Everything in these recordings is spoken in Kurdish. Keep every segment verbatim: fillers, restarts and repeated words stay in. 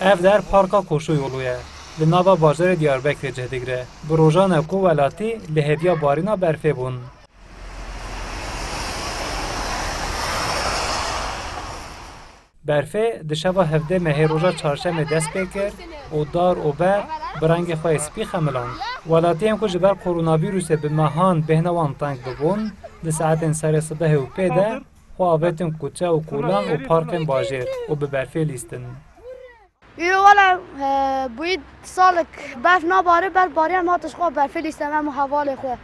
Ev der Parka Koşu Yolu ye. Li nava bajarê Diyarbekirê cih digire. Bi rojan e ku welatî li hêviya barîna berfê bûn. Berfê di şeva hevdeh mehê roja çarşemê dest pê kir û dar û ber bi rengê xwe yê spî xemiland. Welatiyên ku ji ber koronavîrusê bi mehan bêhna wan teng bibûn, di saetên serê sibehê û pê de xwe avêtin kuçe û kolan û parkên bajêr û bi berfê lîstin. Îro wele, e, bûyî salek berf nabare, berf bariye, em hatin ji xwe berfê lîstin, em û hevalê xwe.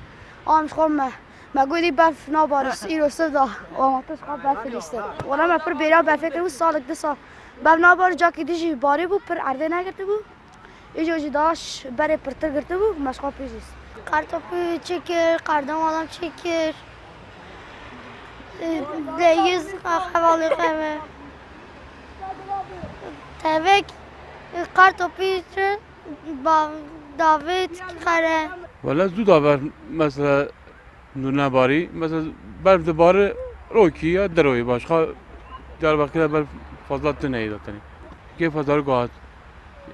Em ji xwe me, me gotî berf nabare, îro siv da, û em hatin ji xwe berfê lîstin. Wele me pir bêriya berfê kiribû, salek du sal berf nabare, cakî din jî barî bû, pir erdê negirtibû. Îco jî daha berê pirtir girtibû, me ji xwe pê jî lîst. Kartopu çêkir, kardan adam çêkir. Deyiz hevalê xwe me. Tevek, kartopî çi, ba-, davêt, xere. Wele zû da ber, mesela, nû nebarî, mesela, berf dibare rokî ya deroyê başka Diyarbekirê berf fazla tune ye zaten. Kê fazla guhat.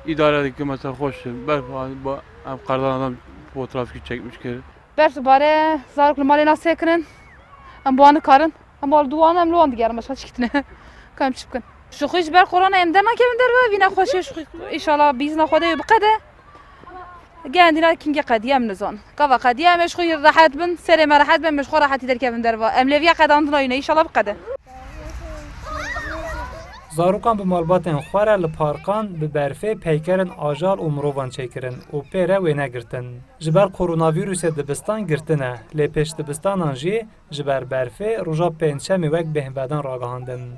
Îdare dike, mesela, xweş e. Berf ba-, em kardan adam fotoğrafçı çekmiş kir. Berf dibare, zarok li malê nas têkirin. Em bi wan nikarin. Em li dû wan, em li wan digerin, başqa çi kitine. Ka em çi bikin? Ji xwe ji ber korona em dernakevin derve, vîna xweşê ji xwe, înşallah bîzna Xwedê wê biqede. Gendîna kingê qediye em nizan. Gava qediye em ê ji xwe rehet bin, serê me rehet be, em ê ji xwe rehetî derkevin derve. Em lêviya qedandina wî ne, înşallah biqede. Zarokan bi malbatên xwe re li parkan bi berfê peykerên ajal û mirovan çêkirin û pê re wêne girtin. Ji ber koronavîrusê dibistan girtine, lê pêş dibistanan jî ji ber berfê roja pêncşemê wek bêhnvedan ragihandin.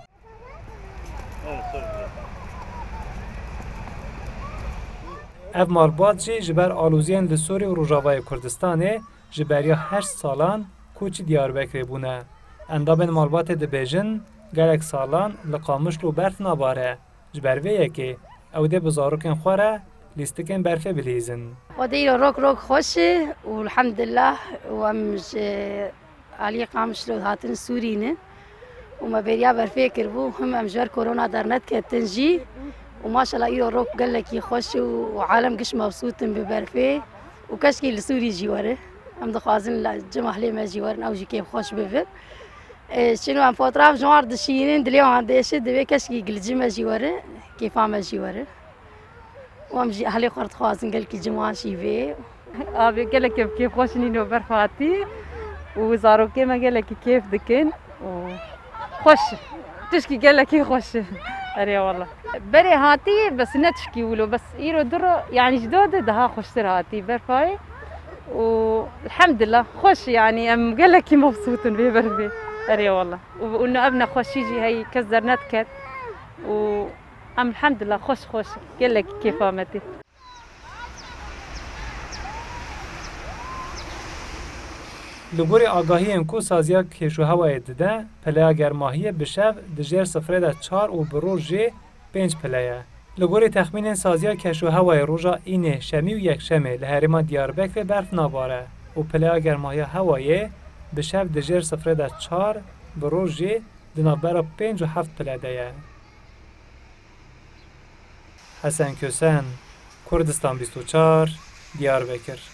Ev malbat jî ji ber aloziyên li Sûrî û Rojavayê Kurdistanê ji beriya heşt salan koçî Diyarbekirê bûne. Endamên malbatê dibêjin, gelek salan li Qamişlo berf nabare. Ji ber vê yekê ew dê bi zarokên xwe re lîstikên berfê bilîzin. Xwedê îro rok rok xweş e û elhamdulillah û em ji aliyê Qamişlo hatin Sûrî ne û me bêriya berfê kiribû. Him em ji ber korona dernedketin jî û maşallah îro rok gelekî xweş e û alem giş mebsût in bi berfê û keşkî li Sûrî jî were. Em dixwazin li cem ehlê me jî werin, ew jî kêfxweş bibin. E, çino em fotoğraf ji wan dişînin, dilê wan dêşe, divê keşkî gilicî me jî were, kêfa me jî were. Û em jî ehlê xwe dixwazin, gelkî cem wan jî vê. Abi gelekî em kêfxweş nîno berf hatî û zarokê me gelekî kêf dikin û xweş. Tişkî gelekî xweş. Erê wala. Berê hatî bes ne tişkî wilo, bes îro diro, yani ji do de daha xweştir hatî berfayê. Û elhamdulillah, xweş, yani em gelekî mebsût in vê berfê. Erê wala. Û, û ev nexweşî jî hey kes dernediket. Û em elhamdulillah, xweş, xweş, gelekî kêfa me tê. Li gorî agahiyên ku saziya kêşûhewayê dide, pileya germahiyê bi şev di jêr sifrê de çar û bi roj jî pênc pile ye. Li gorî texmînên saziya keşûhewayê roja înê, şemî û yekşemê li herêma Diyarbekirê berf nabare û pileya germahiya hewayê bi şev di jêr sifrê de çar, bi roj jî di navbera pênc û heft pile de ye. Hesen Kösen, Kurdistan bîst û çar, Diyarbekir.